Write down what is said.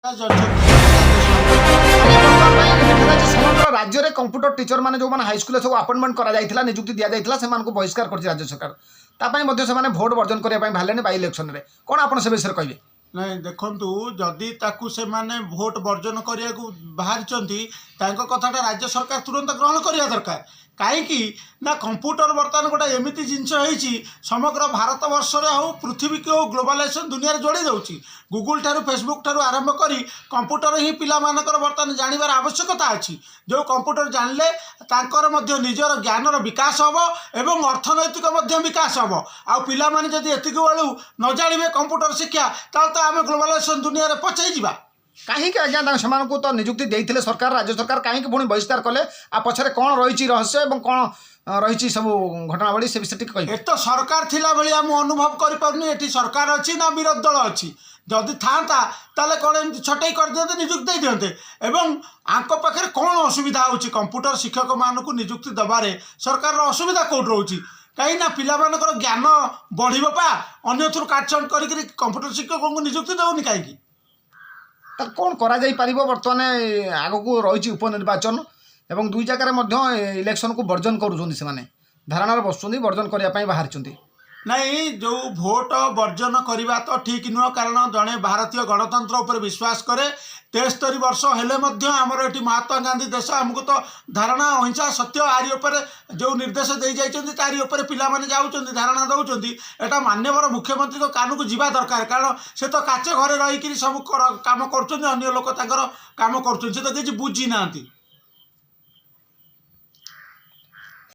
ବର୍ତ୍ତମାନ ପାଇଁ ଦେଖାଯାଉଛି ସମଗ୍ର ରାଜ୍ୟରେ କମ୍ପ୍ୟୁଟର ଟିଚର ମାନେ, ଯେଉଁମାନେ ହାଇସ୍କୁଲରେ ସବୁ ଆପଏଣ୍ଟମେଣ୍ଟ କରାଯାଇଥିଲା, ନିଯୁକ୍ତି ଦିଆଯାଇଥିଲା, ସେମାନଙ୍କୁ ବହିଷ୍କାର କରିଛି ରାଜ୍ୟ ସରକାର। ତା ପାଇଁ ମଧ୍ୟ ସେମାନେ ଭୋଟ ବର୍ଜନ କରିବା ପାଇଁ ବାହାରିଲେଣି ବାଇ ଇଲେକ୍ସନରେ। କ'ଣ ଆପଣ ସେ ବିଷୟରେ କହିବେ? ନାଇଁ, ଦେଖନ୍ତୁ, ଯଦି ତାକୁ ସେମାନେ ଭୋଟ ବର୍ଜନ କରିବାକୁ ବାହାରିଛନ୍ତି, ତାଙ୍କ କଥାଟା ରାଜ୍ୟ ସରକାର ତୁରନ୍ତ ଗ୍ରହଣ କରିବା ଦରକାର। କାହିଁକି ନା କମ୍ପ୍ୟୁଟର ବର୍ତ୍ତମାନ ଗୋଟେ ଏମିତି ଜିନିଷ ହେଇଛି, ସମଗ୍ର ଭାରତବର୍ଷରେ ହଉ, ପୃଥିବୀକୁ ହଉ, ଗ୍ଲୋବାଲାଇଜେସନ୍ ଦୁନିଆରେ ଯୋଡ଼ି ଦେଉଛି। ଗୁଗୁଲ୍ ଠାରୁ, ଫେସବୁକ୍ ଠାରୁ ଆରମ୍ଭ କରି କମ୍ପ୍ୟୁଟର ହିଁ ପିଲାମାନଙ୍କର ବର୍ତ୍ତମାନ ଜାଣିବାର ଆବଶ୍ୟକତା ଅଛି। ଯେଉଁ କମ୍ପ୍ୟୁଟର ଜାଣିଲେ ତାଙ୍କର ମଧ୍ୟ ନିଜର ଜ୍ଞାନର ବିକାଶ ହେବ ଏବଂ ଅର୍ଥନୈତିକ ମଧ୍ୟ ବିକାଶ ହେବ। ଆଉ ପିଲାମାନେ ଯଦି ଏତିକି ବେଳୁ ନ ଜାଣିବେ କମ୍ପ୍ୟୁଟର ଶିକ୍ଷା, ତାହେଲେ ତ ଆମେ ଗ୍ଲୋବାଲାଇଜେସନ୍ ଦୁନିଆରେ ପଛେଇ ଯିବା। କାହିଁକି ଆଜ୍ଞା ସେମାନଙ୍କୁ ତ ନିଯୁକ୍ତି ଦେଇଥିଲେ ସରକାର, ରାଜ୍ୟ ସରକାର, କାହିଁକି ପୁଣି ବହିଷ୍କାର କଲେ? ଆଉ ପଛରେ କ'ଣ ରହିଛି ରହସ୍ୟ ଏବଂ କ'ଣ ରହିଛି ସବୁ ଘଟଣାବଳୀ, ସେ ବିଷୟରେ ଟିକେ କହିବେ। ଏ ତ ସରକାର ଥିଲା ଭଳିଆ ମୁଁ ଅନୁଭବ କରିପାରୁନି। ଏଠି ସରକାର ଅଛି ନା ବିରୋଧୀ ଦଳ ଅଛି? ଯଦି ଥାନ୍ତା, ତାହେଲେ କ'ଣ ଏମିତି ଛଟେଇ କରିଦିଅନ୍ତେ, ନିଯୁକ୍ତି ଦେଇଦିଅନ୍ତେ? ଏବଂ ୟାଙ୍କ ପାଖରେ କ'ଣ ଅସୁବିଧା ହେଉଛି? କମ୍ପ୍ୟୁଟର ଶିକ୍ଷକମାନଙ୍କୁ ନିଯୁକ୍ତି ଦେବାରେ ସରକାରର ଅସୁବିଧା କେଉଁଠି ରହୁଛି? କାହିଁକି ନା ପିଲାମାନଙ୍କର ଜ୍ଞାନ ବଢ଼ିବ ପା। ଅନ୍ୟଥିରୁ କାଟଛାଣ୍ଟ କରିକିରି କମ୍ପ୍ୟୁଟର ଶିକ୍ଷକଙ୍କୁ ନିଯୁକ୍ତି ଦେଉନି କାହିଁକି? ତାହେଲେ କ'ଣ କରାଯାଇପାରିବ? ବର୍ତ୍ତମାନ ଆଗକୁ ରହିଛି ଉପନିର୍ବାଚନ ଏବଂ ଦୁଇ ଜାଗାରେ ମଧ୍ୟ ଇଲେକ୍ସନକୁ ବର୍ଜନ କରୁଛନ୍ତି ସେମାନେ, ଧାରଣାରେ ବସୁଛନ୍ତି, ବର୍ଜନ କରିବା ପାଇଁ ବାହାରିଛନ୍ତି। ନାଇଁ, ଯେଉଁ ଭୋଟ ବର୍ଜନ କରିବା ତ ଠିକ୍ ନୁହଁ। କାରଣ ଜଣେ ଭାରତୀୟ ଗଣତନ୍ତ୍ର ଉପରେ ବିଶ୍ୱାସ କରେ। 73 ବର୍ଷ ହେଲେ ମଧ୍ୟ ଆମର ଏଠି ମହାତ୍ମା ଗାନ୍ଧୀ ଦେଶ ଆମକୁ ତ ଧାରଣା, ଅହିଂସା, ସତ୍ୟ ୟାରି ଉପରେ ଯେଉଁ ନିର୍ଦ୍ଦେଶ ଦେଇଯାଇଛନ୍ତି, ତାରି ଉପରେ ପିଲାମାନେ ଯାଉଛନ୍ତି, ଧାରଣା ଦେଉଛନ୍ତି। ଏଟା ମାନ୍ୟବର ମୁଖ୍ୟମନ୍ତ୍ରୀଙ୍କ କାନକୁ ଯିବା ଦରକାର। କାରଣ ସେ ତ କାଚ ଘରେ ରହିକିରି ସବୁ କାମ କରୁଛନ୍ତି, ଅନ୍ୟ ଲୋକ ତାଙ୍କର କାମ କରୁଛନ୍ତି, ସେ ତ କିଛି ବୁଝି ନାହାନ୍ତି।